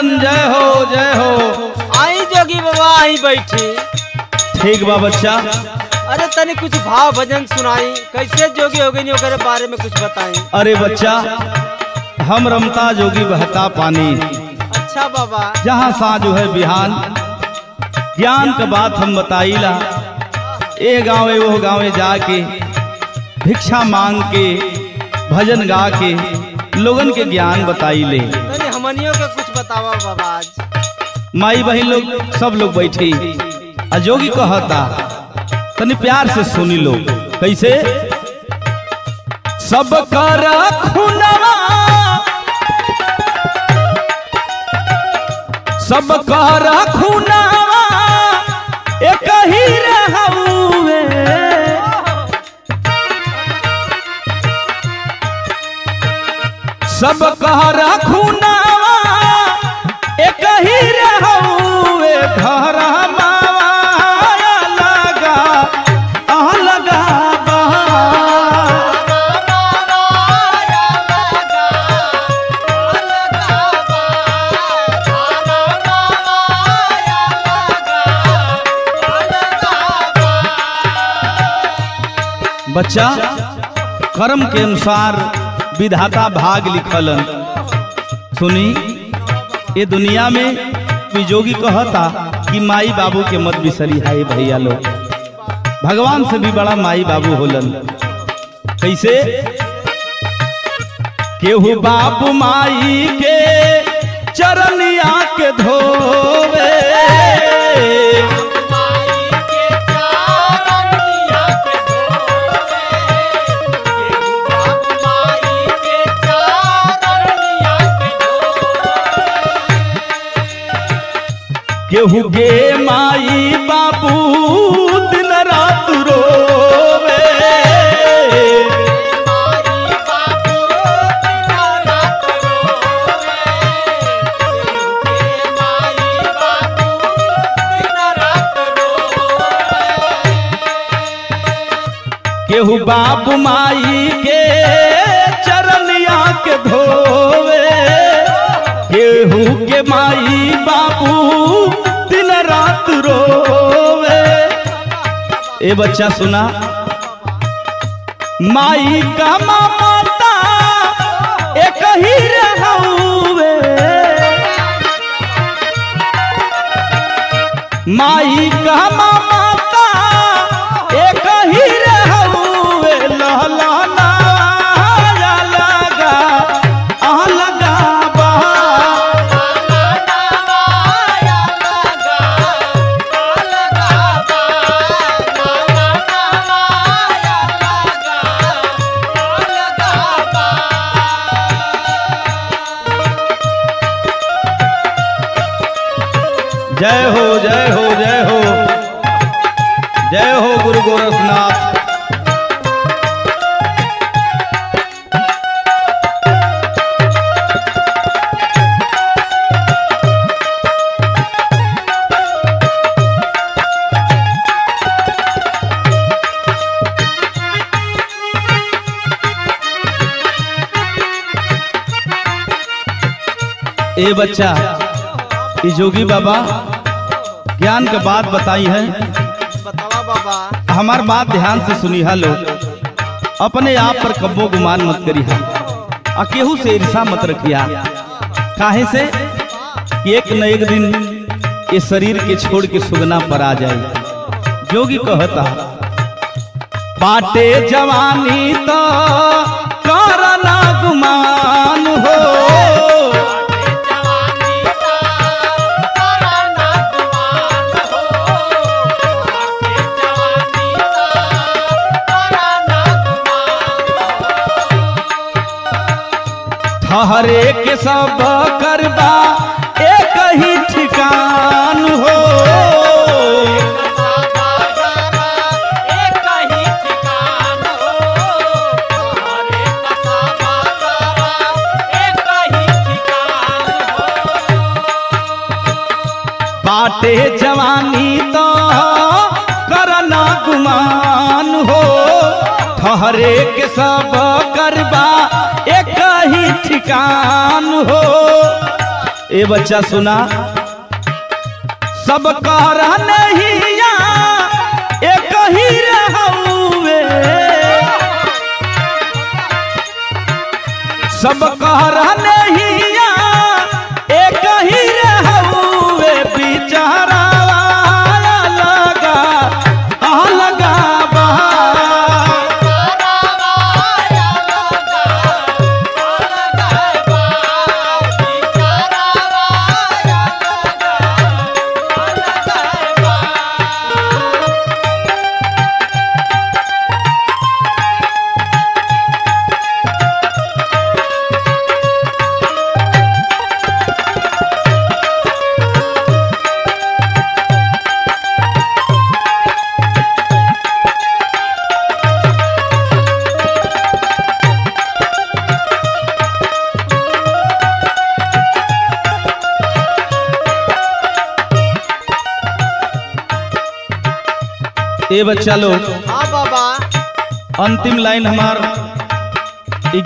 रंजन, जय हो जय हो। आई जोगी बाबा आई बैठी। ठीक बा बच्चा। अरे तनी कुछ भाव भजन सुनाई, कैसे जोगी हो गई ओकरे बारे में कुछ बताई। अरे बच्चा, हम रमता जोगी बहता पानी। अच्छा बाबा। जहाँ साँझ है बिहान, ज्ञान का बात हम बताईला। ए गाँवे वो गाँवे जाके भिक्षा मांग के भजन गा के लोगन के ज्ञान बताई ले। हमनियों के कुछ बतावा बाबा आज। माई बहन लोग सब लोग बैठी आ जोगी कहता, तनी प्यार से सुनी लो कैसे। सब कर खुनवा, सब कर खुनवा एक ही रहउवे। सब कर खुनवा एक ही रहउवे। घर मावा लगा लगा बच्चा, कर्म के अनुसार विधाता भाग लिखलन। सुनी, ये दुनिया में विजोगी कहता कि माई बाबू के मत बिसरी हाय भैया लोग। भगवान से भी बड़ा माई बाबू होलन। कैसे? केहू बाबू माई के चरनिया के धोवे, केहू गे माई बाबू दिन रात रोवे। केहू बाबू माई के चरनिया के धोवे, केहू के माई बाबू दिन रात रोवे। ए बच्चा सुना, माई का ममता एक ही रहउवे। माई का ममता एक ही रहउवे। लहला लगा लगा बा। जय हो जय हो जय हो जय हो गुरु गोरखनाथ। ए बच्चा, ये जोगी बाबा ज्ञान का बात बताई है। बतावा बाबा। हमार बात ध्यान से सुनी हा लोग। अपने आप पर कब्बो गुमान मत करिहा, आ केहू से ईर्षा मत रखिया। काहे से कि एक न एक दिन ये शरीर के छोड़ के सुगना पर आ जाए। जोगी कहता, बाटे जवानी तो करना गुमान हो। ठहरे के सब करबा एक ही ठिकान हो। बाटे जवानी तो करना गुमान हो। ठहरे के सब करबा एक ही ठिकान हो। ए बच्चा सुना, सब कर नहिया एक ही रहउवे, सब कर नहिया एक ही रहउवे, बिचारा लगा लगा बा। ए बच्चा लोग, हाँ बाबा, अंतिम लाइन हमार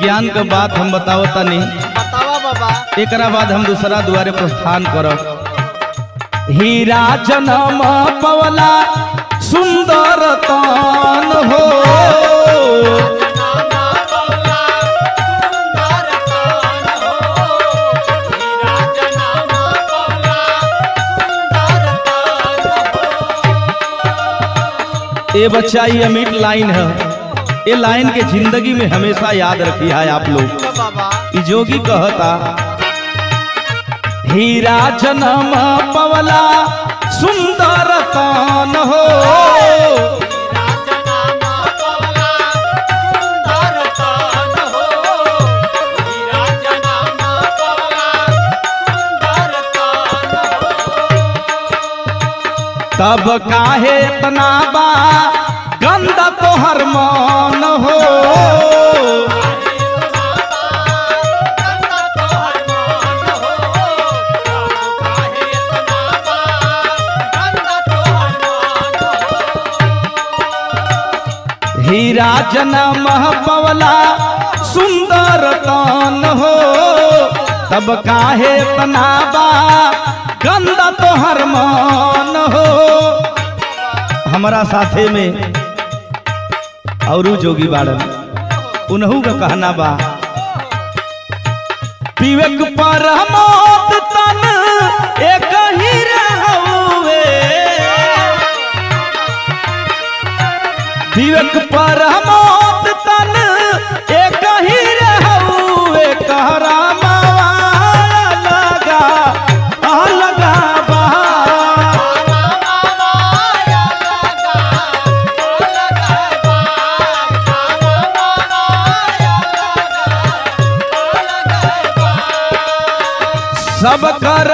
ज्ञान के बात हम बतावता नहीं। बतावा बाबा। एकरा बाद हम दूसरा दुआरे प्रस्थान करब। हीरा जन्म पवला सुंदर तान हो, ए बच्चा ये अमिट लाइन है, ये लाइन के जिंदगी में हमेशा याद रखी है आप लोग। जोगी कहता हीरा जन्म पवला सुंदर तान हो, तब काहे इतना बा गंदा तोहर मन हो, हीरा जन्म पवला सुंदर तान हो, तब काहे इतना बा गंदा तोहर मन हो। हमारा साथे में और जोगी बाड़न, उन्हू का कहना बा विवेक पर मौत तन एक ही रहुए, विवेक पर मौत तन एक ही रहुए, कहरा मावा लगा लगा बा। सब कर